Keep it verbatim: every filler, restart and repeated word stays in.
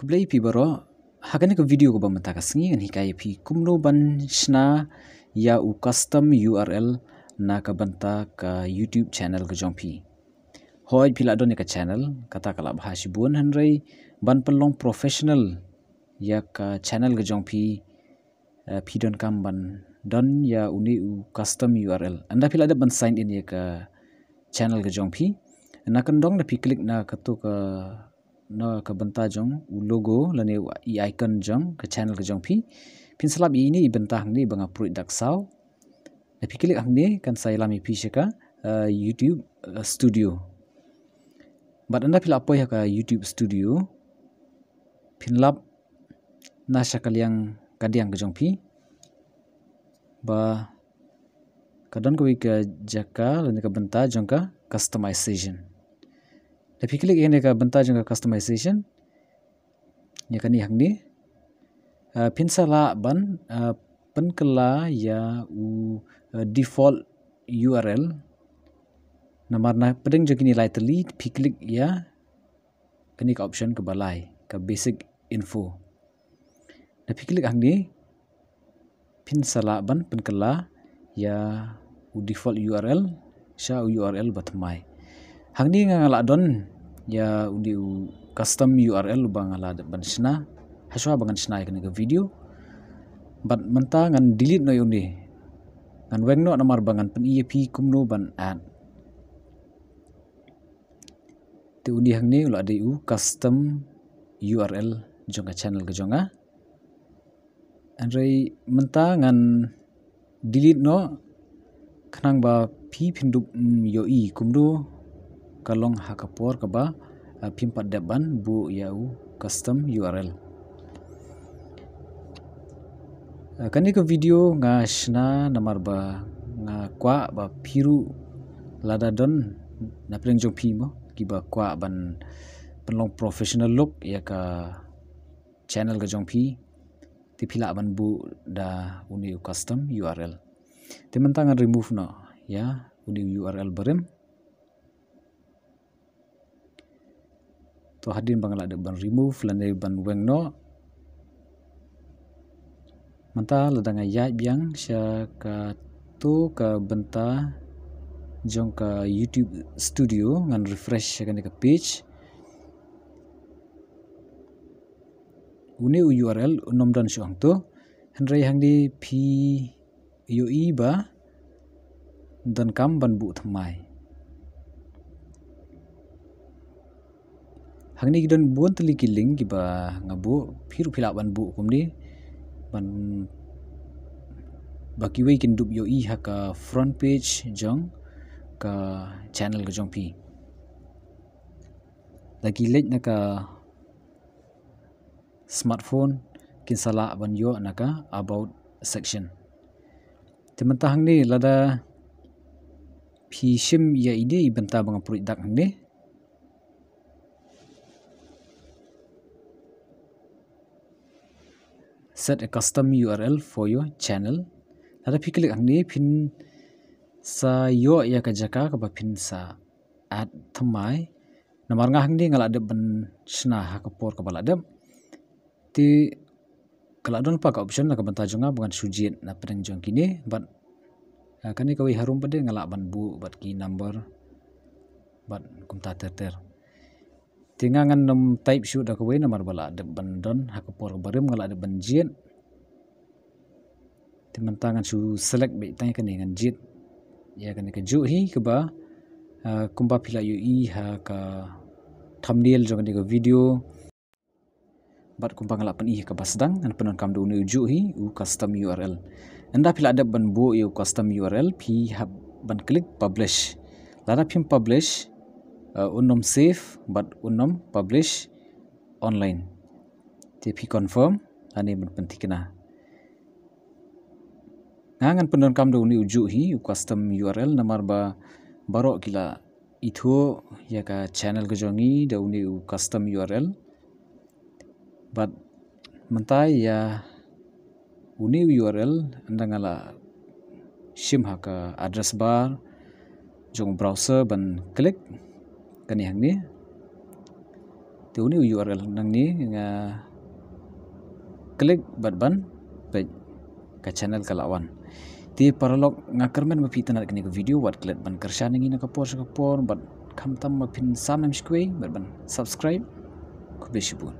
Khublei phi baroh, ha kane ka video kaba mynta ka sngi ngan hikai ïa phi kumno ban shna ïa u custom U R L na ka bynta ka YouTube channel ka jong phi. Hooid, phi la don ïa ka channel, kata ka la bha shibun, hynrei ban pynlong professional ïa ka channel ka jong phi, eh, phi donkam ban don ïa une u custom U R L. Ynda phi la dep ban sign in ïa ka channel ka jong phi, na kyndong da phi click na kato ka, na ka bynta jong u logo lane u i icon jong ka channel ka jong phi. Phin sa lap ïa ine i bynta hangne ba nga pruid da ka saw. Da phi click hangne kan sa ïalam ïa phi sha ka, eh, YouTube, eh, Studio. Bad ynda phi la poi ha ka YouTube Studio, phin lap na sha ka liang kadiang ka jong phi ba ka don kawei ka jaka lane ka bynta jong ka customization. Da phi click ïa kane ka bynta jong ka customization, ïa kane hangne, ah, phin sa lah ban, ah, pynkylla ïa u, ah, default U R L. Namar na pdeng jong kine lai tylli phi click ïa kane ka option kaba lai, ka basic info. Da phi click hangne, phin sa lah ban pynkylla ïa u default U R L sha u U R L ba thymmai. Hangne nga, nga la don ïa une u custom U R L ba nga la dep ban shna hashwa ba ngan shna ïa kane ka video. Bad mynta ngan delete noh ïa une. Ngan weng noh namar ba ngan pyni ïa phi kumno ban add. Te une hangne u la dei u custom U R L jong ka channel ka jong nga. Hynrei mynta ngan delete noh khnang ba phi phin dup, mm, ïohi kumno ka long ha ka por kaba, ah, phim pat dep ban buh ïa u custom U R L. Ah, kane ka video nga shna namar ba nga kwah ba phi ruh lada don na pdeng jong phi mo kiba kwah ban pynlong professional look ïa ka channel ka jong phi, te phi lah ban buh da une u custom U R L. Te mynta ngan remove noh ïa une u U R L barim. To hadien ba nga la dep ban remove lane ban weng noh, mynta lada nga ïaid biang sha kato ka bynta jong ka YouTube Studio, ngan refresh sha kane ka page. Une u U R L unym don shuh hangto, hynrei hangne phi ïohi ba donkam ban buh thymmai. Hangne ki don bun tylli ki link kiba nga buh, phi ruh phi lah ban buh kumne ban ba kiwei kin dup ïohi ha ka front page jong ka channel ka jong phi. Lada ki leit na ka smartphone kin sa lah ban ïoh na ka about section. Te mynta hangne lada phi shim ïa ine i bynta ba nga pruid dak hangne, set a custom U R L for your channel. Lada phi click hangne phin sa ïoh ïa ka jaka kaba phin sa add thymmai. Namar nga hangne nga la dep ban shna ha ka por kaba la dep. Te ka la don pa ka option na ka bynta jong nga ba ngan shu jied na pdeng jong kine bad, ah, kane kawei harum pat de nga lah ban buh bad ki number bad kumta ter ter. Te nga ngan nym type shuh da kawei namar ba la dep ban don ha ka por barim nga la dep ban jied. Te mynta ngan shu select beit tang kane ngan jied ïa kane kajuh hi kaba, ah, kumba phi la ïohi ha ka thumbnail jong kane ka video. Bad kumba nga la pyni ha kaba sdang, ngan pyndonkam da une ujuh hi u custom U R L. Ynda phi la dep ban buh ïa u custom U R L, phi hap ban click publish. Lada phim publish, uh, un nym save bad un nym publish online. Te phi confirm lane ban pynthikna. Nga ngan pyndonkam da une ujuh hi u custom U R L namar ba baroh ki la ithuh ïa ka channel ka jong ngi da une u custom U R L. Bad mynta ïa une u U R L ynda nga la shim ha ka address bar jong u browser ban click kane hangne. Te une u U R L nangne nga click bad ban peit ka channel ka la wan. Te paralok, nga kyrmen ba phi itynnad ïa kane ka video, wat klet ban kyrshan ïa ngi na ka por sha ka por, bad khamtam ba phin sam em shi kwei bad ban subscribe. Khublei shibun.